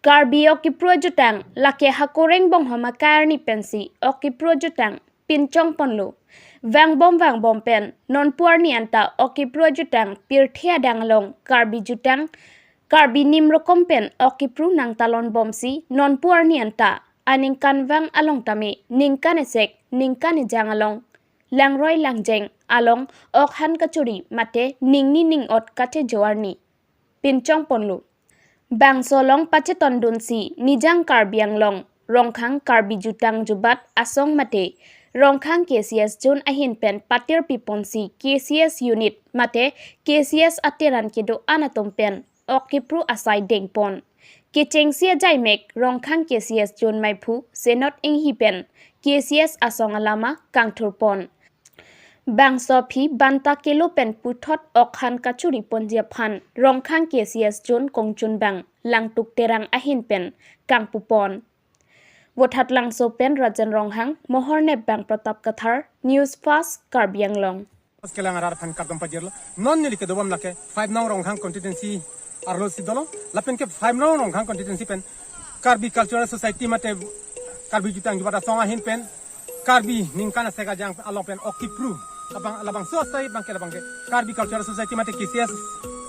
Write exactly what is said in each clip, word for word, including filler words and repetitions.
Karbi ok kepru ajutang, lake hakoreng bonghom akai arni pensi ok kepru ajutang pinchong ponlo. Vangbom vangbom pen nonpu arni anta ok kepru ajutang pirthe adang along Karbi jutang, Karbi nim rokom pen ok kepru nangtalon bomsi nonpu arni anta aningkanvang along tame ningkan esek ningkan ejang along langroi langjeng along ok han kachuri mate ningni ning-ot kachejo arni pinchong ponlo. Bangso along pachetondunsi Nijang Karbi Anglong Rongkhang Karbi Jutang Jubat Asong mate Rongkhang K C S Zone ahin pen patirpi ponsi K C S unit mate K C S ateran kedo-an atum pen ok kepru asai dengpon. Kechengsi ajaimek Rongkhang K C S Zone maiphu Senot Inghi pen K C S asong alama kangthurpon. Bangso aphi banta kelo pen puthot ok han kachuri ponji aphan Rongkhang K C S Zone kongchunbang Langtuk Terang ahin pen kangpupon. Vothatlangso pen Rajan Ronghang, Mohor Nepbang Pratap Kathar, News Fast, Karbi Anglong. Kelang arat aphan kardom pajirlo. Non neli kedobom lake five nong Rongkhang constituency arlo si dolo. Lapen ke five nong Rongkhang constituency pen Karbi Cultural Society mate Karbi Jutang Jubat Asong ahin pen Karbi ningkan asek ajang along pen ok kepru abang labangso asai abang ke labang ke Karbi Cultural Society mate K C S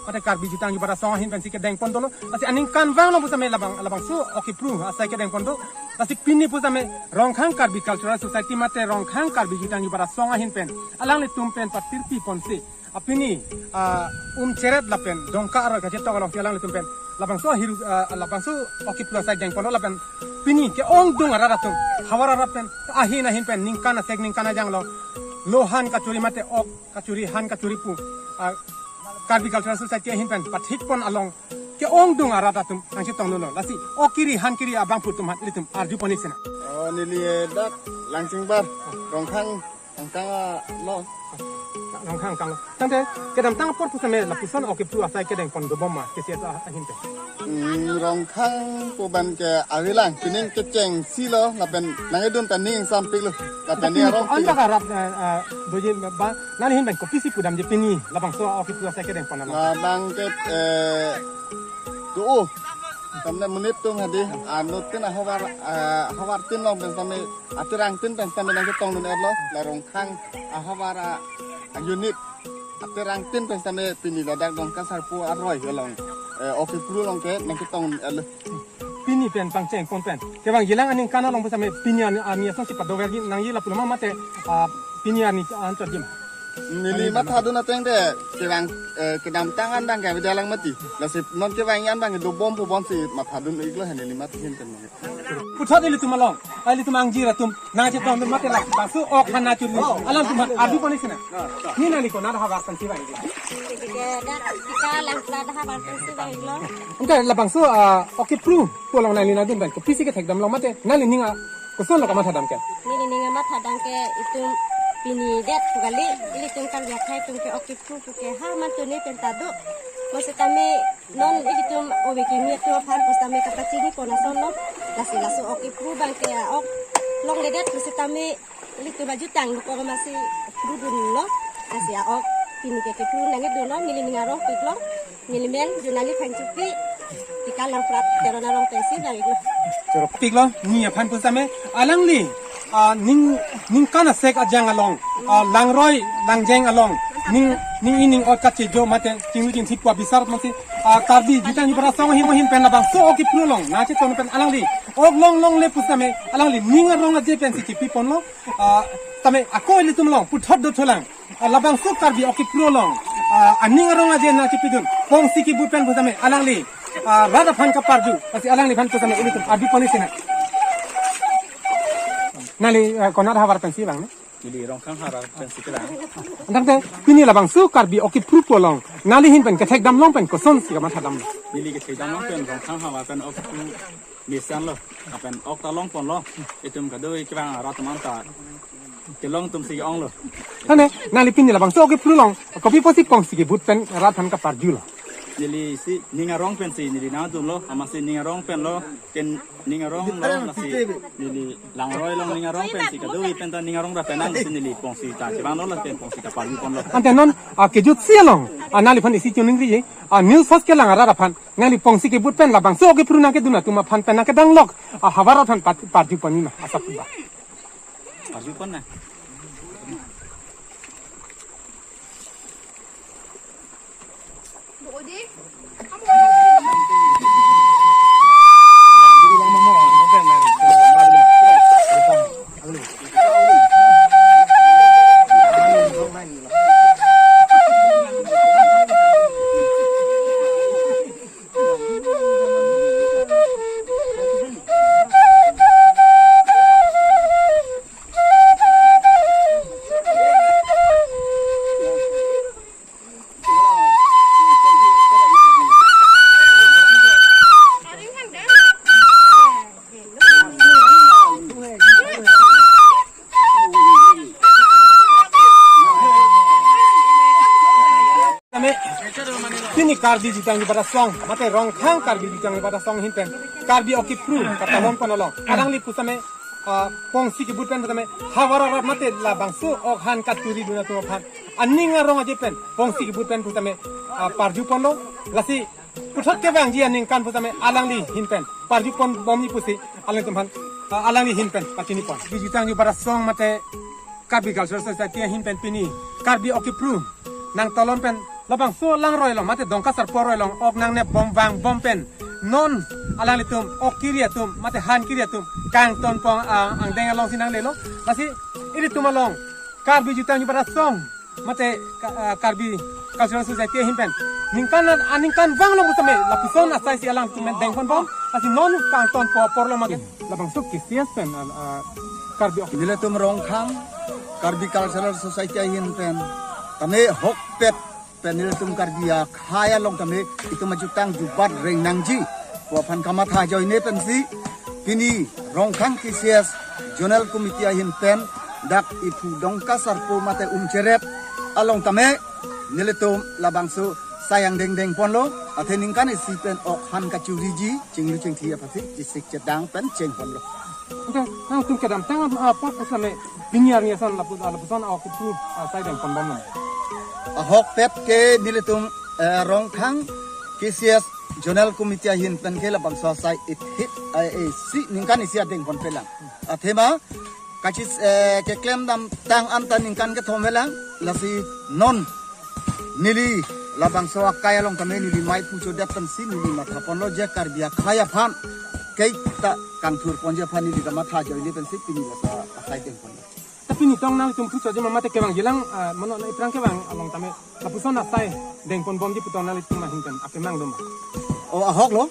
mate Karbi Jutang Jubat Asong ahin pensi kedengpon dolo. Lasi aningkanvang along pusitame labang labangso ok kepru asai kedengpon do. Lasi pini pusitame Rongkhang Karbi Cultural Society mate Rongkhang Karbi Jutang Jubat Asong ahin pen alanglitum pen patirpi ponsi, ah, pini, ah, um cheret lapen Dongka aroi kachetong alongsi alanglitum pen labangso hiru, ah, labangso ok kepru asai dengpon lapen pini ke-ongdung arat atum havar arat pen ahin ahin pen ningkan asek ningkan ajang lo lo han kachuri mate ok kachuri han kachuri pu, ah, Karbi Cultural Society ahin pen pathikpon along ke-ongdung arat atum nangchetongdunlo. Lasi ok kiri han kiri abangphu atum aphan ilitum arjupon ik sena. Oh, neli, eh, dak Langchingbar, Rongkhang, Angkang, ah, lo. Rongkhang Angkang lo. Tangte kedamtang apor pusitame lapuson ok kepru asai kedengpon dobom ma K C S ahin pen? Hmm, Rongkhang pu abang ke avelang, pining kechengsi lo, lapen nangkedun ta ning sampik lo, lapen ning arong. Andak arat, eh, eh, doji ba, nangli ahin pen kopisi pudamji pini labangso ok kepru asai kedengpon along? Labang ke, eh, do-o. Samne monit atum hadi, anuttin ahavar, eh, havartin along pen sitame, aterangtin pen sitame nangchetongdun-etlo, la Rongkhang ahavar a, a unit aterangtin pen sitame pini ladak Dongka Sarpo aroi along, eh, ok kepru along ke nangchetongdun-etlo. Pini pen pangchengpon pen kevangjilang aningkan along pusitame pini arni, arni asonsi padoverji nangji lapu lama mate, ah, pini arni anchotji ma? Neli mathadun ateng de kevang, eh, kedamtang an abang ke avelang mati. Lasi non kevangji an abang ke dobom pu bonsi mathadun iklo, neli matha ahin pen. Puthot ilitum along, ilitum angjir atum nangchetongdun mate labangso ok han kachuri alangtum aphan arjupon ik sena. Neli nangli konat ahavar pensi vang iklo? Neli ke dak Tika Langpra ahavar pensi vang iklo. Anke labangso, ah, ok kepru pu along nangli nangdun pen kopisi kethekdam long mate nangli ning a koson lo kamathadam ke? Neli ning amathadam ke itum pini det pu kali, ilitum Karbi akhei atum ke ok kepru pu ke ha man tuni pen ta do. Pusitame non ilitum ove kimi atum aphan pusitame kapachinipon asonlo. Lasi laso ok kepru abang ke ok longledet pusitame ilitum ajutang lo kong masi kepru dunlo. Lasi a-ok pini ke kepru nangkedunlo, neli ning arong piklo. Neli men Junali Phangchopi, Tika Langpra Teron arong pensi vang iklo. Choro piklo, neli aphan pusitame alangli, ah, ning, ningkan asek ajang along, ah, langroi langjeng along ning, ning i ning-ot kachejo mate chinglu chingthi pu abisar mate, ah, Karbi Jutang Jubat Asong ahin ahin pen labangso ok kepru along nangchetong pen alangli ok long longle pusitame alangli ning arong aje pensi chepiponlo. Ah, tame ako ilitum along puthot dothulang. Ah, labangso Karbi ok kepru along, ah, aning arong aje nangchepidun kongsi kebut pen pusitame alangli, ah, rat aphan kaparju, lasi alangliphan pusitame ilitum arjupon ik sena. Nangli, ah, konat ahavar pensi vang ne? Neli Rongkhang ahavar pensi kevang. Tangte pini labangso Karbi ok kepru pu along nangli ahin pen kethekdam long pen kosonsi kamathadam? Neli kethekdam long pen Rongkhang ahavar pen ok kepru mesen lo, lapen ok ta longponlo, itum kadokave kevang arat atum anta kelong atumsi ke-onglo. Tane, nangli pini labangso ok kepru along kopi pusi kongsi kebut pen rat aphan kaparjulo? Neli si ning arong pensi neli nangdunlo, amatsi ning arong pen lo, ken ning arong lo, lasi neli langroi along ning arong pensi kadokave pen ta ning arong ra pen nangsi neli kongsi ta chevanglo, lapen kongsi ta parjuponlo. Ante non, ah, kejutsi along, Ah, nangliphan isi choningri je. Ah, news first kelang arat aphan. Nangli pongsi kebut pen labangso ok kepru nangkedun atum aphan pen nangkedanglok. Ah, havar aphan pat-, parju pon ma. Asap ba. Parju pon na. Tame, pini Karbi Jutang Jubata Song, mate Rongkhang Karbi Jutang Jubata Song ahin pen, Karbi ok kepru, katalon pon along. Alangli pusitame, ah, pongsi kebut pen pusitame, havar arat mate labangso ok han kachuri dun atum aphan. Aning arong aje pen, pongsi kebut pen pusitame, ah, parju ponlo, lasi puthot kevangji aningkan pusitame, alangli ahin pen, parju pon bomji pusi, alangtum aphan, ah, alangli ahin pen, pachini pon. Karbi Jutang Jubata Song mate, Karbi Cultural Society ahin pen pini Karbi ok kepru nangtalon pen labangso alangroi along mate Dongka Sarpo aroi along ok nangnep bom vang bom pen non alanglitum ok kiri atum mate han kiri atum kangton pon, ah, angdeng alongsi nanglelo. Lasi ilitum along Karbi Jutang Jubata Song mate Ka-, ah, Karbi Cultural Society ahin pen ningkan an-, aningkan vang along pusitame lapuson asaisi alangtum pen dengpon bom. Lasi non kangton pon apor lo mate labangso K C S pen, ah, ah, Karbi ok. Nelitum Rongkhang Karbi Cultural Society ahin pen tame ahokpet pen nelitum Karbi akhei along tame itum ajutang jubat reng nangji pu aphan kamatha ajoine pensi pini Rongkhang K C S Zonal Committee ahin pen dak iphu Dongka Sarpo mate Umcheret along tame nelitum labangso asai angdeng dengponlo, athe ningkan isi pen ok han kachuriji, chinglu chingthi aphansi, chisik chedang pen chengponlo. Oke, nangtum kedamtang, ah, apor pusitame pini arni ason lapu-, ah, lapuson ok kepru, ah, asai dengpon bom nang. Ahokpet ke nelitum, eh, Rongkhang K C S Zonal Committee ahin pen ke labangso asai ithit, eh, eh, isi ningkan isi adengponpe lang. Athema, kachis, eh, keklem damtang anta ningkan kethom velang, lasi non neli labangso akai along tame neli maiphu chodet pensi neli mathaponlo je Karbi akhei aphan kaita kangthur ponji aphan neli kamatha ajoine pensi pini labangso asai dengponlo. Tapi nitong nangtum phu chodet ma mate kevangjilang, ah, mano na iphrang kevang along tame lapuson asai dengpon bomji pu tong nanglitum ahin pen akemang do ma? O, ahok lo.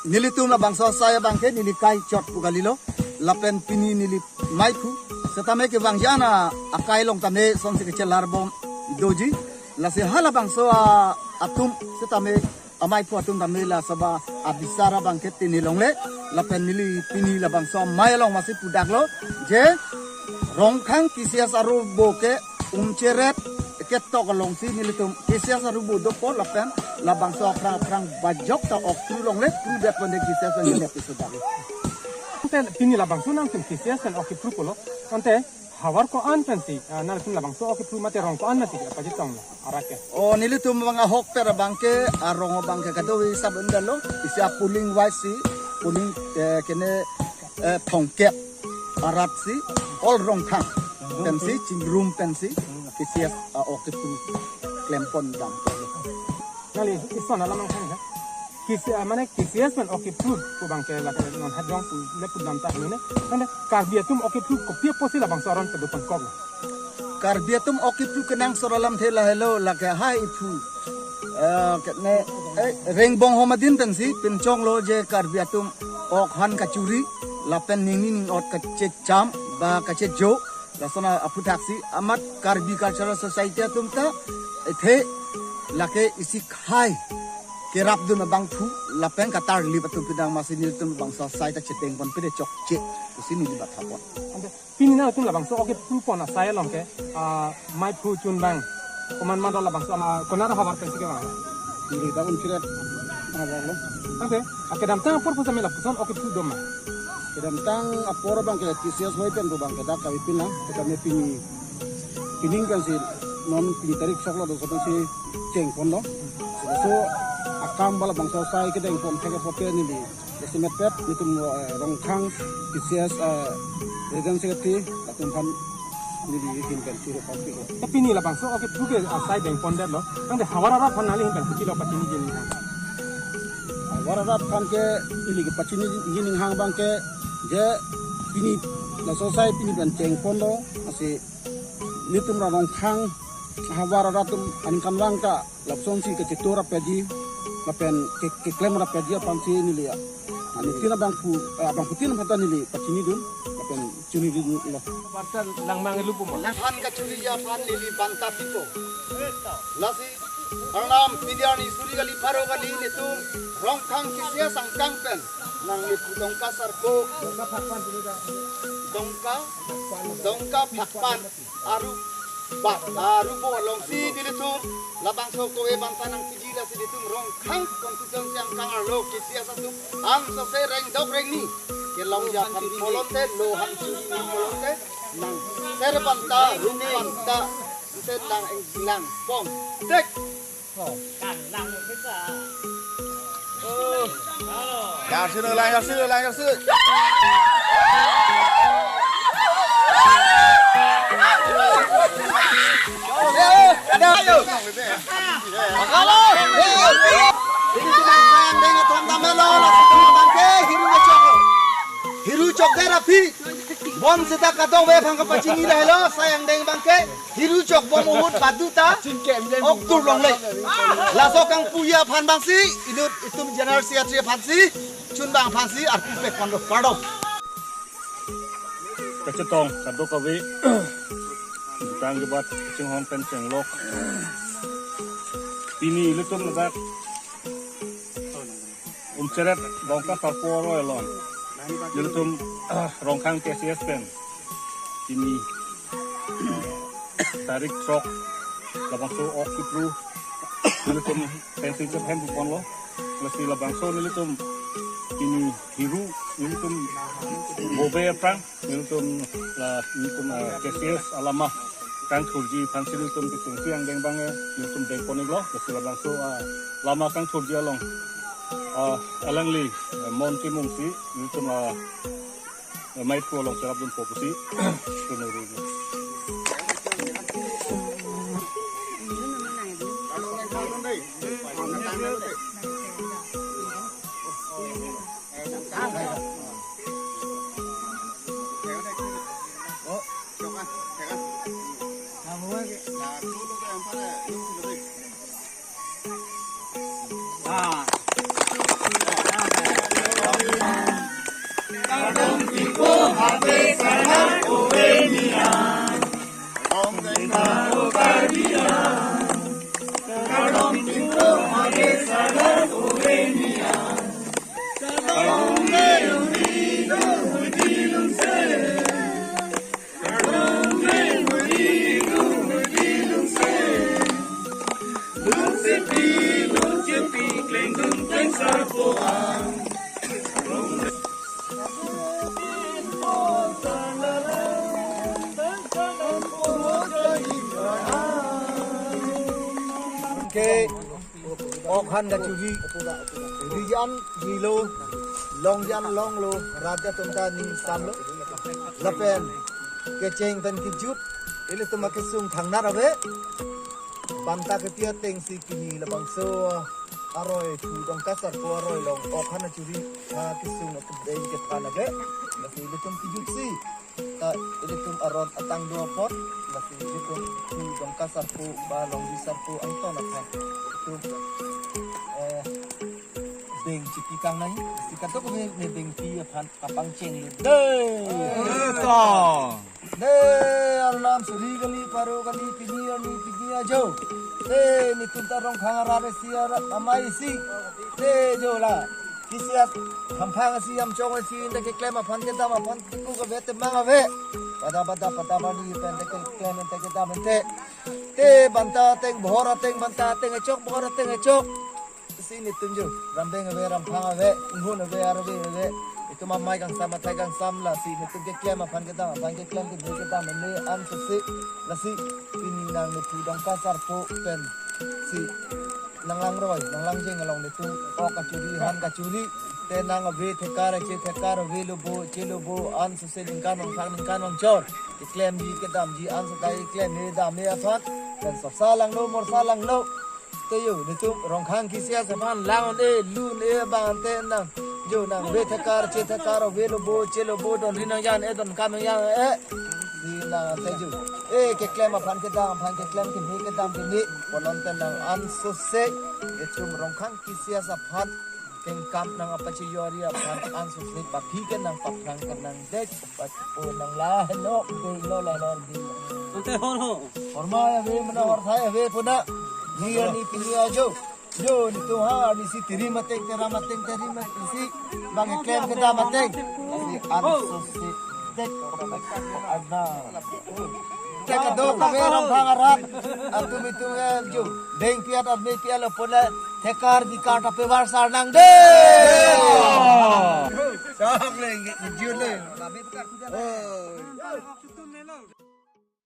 Nelitum labangso asai abangke neli kai chot pu kalilo. Lapen pini neli maiphu. Setame kevangji an akai along tame sonsi kechelar bom doji. Lasi halabangso a-, atum setame amaiphu atum tame la saba abisar abangke tini longle. Lapen neli pini labangso amei along masi pudaklo je Rongkhang K C S arubo ke Umcheret ketok alongsi nelitum K C S arubo dopo lapen labangso aphrang aphrang bajok ta ok kepru longle, keprudet ponte K C S an neli episode dali. Ante pini labangso nangtum K C S pen ok kepru pulo. Ante havar ko-an pensi, ah, nangtum labangso ok kepru mate rong ko-an pensi, apa chetong lo, arat ke? O, nelitum abang ahokpet abangke, arong abangke kadokave sab undalo, isi a polling wise si, polling, eh, kene, eh, thomkep arat si, all Rongkhang pensi, chingrum pensi, K C S, ah, ok kepru klempon dampo. Nangli ison alam angthang ha? K C, ah, mane K C S pen ok kepru pu abangke lake non hadrong pu le pu damta hini ne. Ante Karbi atum ok kepru kopi apotsi labangso aron kedo pangkok? Karbi atum ok kepru kenangsot alamthe lahelo lake hai iphu. Eh, kene, eh, Ringbong Home Adin pensi pinchonglo je Karbi atum ok han kachuri lapen ningni ning-ot kachecham ba kachejo. Lason aphuthaksi amat Karbi Cultural Society atum ta, ethe lake isi khei kerapdun abangphu lapen katarlip atum pidang masi nelitum bangso asai ta chedengponpe de chokche pusi neli matha pon. Ante pini nangtum labangso ok kepru pon asai along ke, ah, maiphu chunbang komat mandal labangso, ah, konat ahavar pensi kevang? Neli ta Umcheret ahavar lo. Ante, ah, kedamtang apor pusitame lapuson ok kepru do ma? Kedamtang apor abangke K C S hoi pen pu abangke dak kave pin lang, kedamtang pini, pining kan si Non pini tarik sok lo doso si chengponlo. So akam labangso asai kedengpon thek apot ke neli estimate pet nelitum, eh, Rongkhang P C S, eh, President Secretary latum aphan neli ahin pen choro pon piko. Pini labangso oke puke asai dengpondetlo. Tangte havar arat aphan nangli ahin pen puke lo pachini jin. Havar arat aphan ke neli kepachini jin hang abang ke je pini laso asai pini pen chengponlo, lasi nelitum ra Rongkhang havar arat atum aningkanvang ta lapusonsi kachetur apeji lapen ke, keklem apeji aphansi neli ya. Anuttin abangphu, eh, abangphutin aphan ta neli pachinidun lapen chinidunlo. Parta langmang lupu ma. Langphan kachoriji aphan neli banta piko. Lasi arnam pini arni suri kali pharo kali nelitum Rongkhang P C S angkang pen nangli pu Dongka Sarpo, Dongka, Dongka Phakpan aru ba, aru bo alongsi nelitum labangso kove banta nangpiji, lasi nelitum Rongkhang constituency angkang arlo P C S atum ansose rengdok rengni kelongji aphan pulote, lo han churi pulote nang ser banta, rum banta, ser lang eng lang pom. Tek. Yarsi no lang, yarsi no lang, yarsi. Ayo, ada, ayo. Makalo. Ini cuma sayang dengan tonton melo, langsung bangke, hiru ngecok. Hiru cok dera pi. Bom seta kadokave aphan kapachini lahelo, sayang deng bangke. Hiru chok bom ahut badu ta ok tur longle. Laso kangpuji aphan abangsi inut itum General Secretary aphansi chunbang aphansi arpu pekpon do, kardom. Kachetong kadokave, jutang kebat chinghon pen chenglok. Pini ilitum ladak Umseret Dongka Sarpo aroi along nelitum, ah, Rongkhang P C S pen pini tarik sok labangso ok kipru nelitum pensi chephem ponlo. Lasi labangso nelitum pini hiru nelitum bove aphrang nelitum la nelitum, ah, P C S alama kangthurji aphansi nelitum kechengsi angdeng abang, eh, nelitum dengpon-iklo, lasi labangso, ah, lama kangthurji along, ah, alangli, eh, mon kimungsi nelitum, ah, eh, maithu along cherapdunpo pusi tunuri. Ke ok han kachuri, rijan rilo, longjan longlo, rat atum ta ning samlo. Lapen kecheng pen kejut, ilitum akesung thangnar ave. Banta kepi atengsi pini labangso aroi thu Dongka Sarpo aroi along ok han kachuri, ha kesung akebeng kephan ave. Lasi ilitum kejutsi ta ilitum aron atang do apot, lasi ilitum thu Dongka Sarpo ba Longri Sarpo angton aphan ilitum, eh, beng chipi kangnai, lasi kadokave ne bengpi aphan kapangcheng lo. Dei. Betul. Dei, arnam suri kali, pharo kali, pini arni, pini ajo. Dei, nelitum ta Rongkhang arat isi, arat amei isi. Dei, jo la. P C S hamphang isi, amchong isi, anta keklem aphan, kedam aphan, tiku kave temang ave. Pada pada pada bani pen anta keklem, anta kedam anta. Dei, banta ateng, bohor ateng, banta ateng echok, bohor ateng echok. Isi nelitum jo, rambeng ave, ramphang ave, inghun ave, arve ave. Itum amei kangsam athai kangsam lasi netum keklem aphan kedam aphan keklem keme kedam meme ansose lasi pini nang nephu Dongka Sarpo pensi nanglangroi nanglangje along netum ok kachuri han kachuri te nang ave thekar ache thekar ave lo bo che lo bo ansose ningkan vangphak ningkan vangchor keklemji kedamji anso dai keklem me dam me aphan pen soksa langlo morsa langlo. Te yo, netum Rongkhang K C S aphan lang-un-e, lun-e abang te nang. Yo nang ave thekar, che thekar, ave lo bo, che lo bo, don ri nangjan-e, don kam nangjan-e. Di nang te yo. E, keklem aphan kedam, aphan keklem keme kedam keme. Konon te nang ansose. Netum Rongkhang K C S aphan kengkam nang apachiyori aphan ansose. Baphi ke nang paphrang ke nang dek. Papo nang la, no, dek lo, la, lo, dek. Ante hor ho. Horma ave, mana horthai ave puna. Ni ani pini ajo. Jo, netum ha, nisi tiri mateng, tera mateng, tiri mateng, si. Bang keklem kedam mateng. Si ansose. Tek. Ada. Tek ado kave Rongkhang arat. Atum itum ya, jo. Deng piat, admi piat, lo puna. Thekar dikar ta pevar sar nang de. Sak le, jut le. Oh.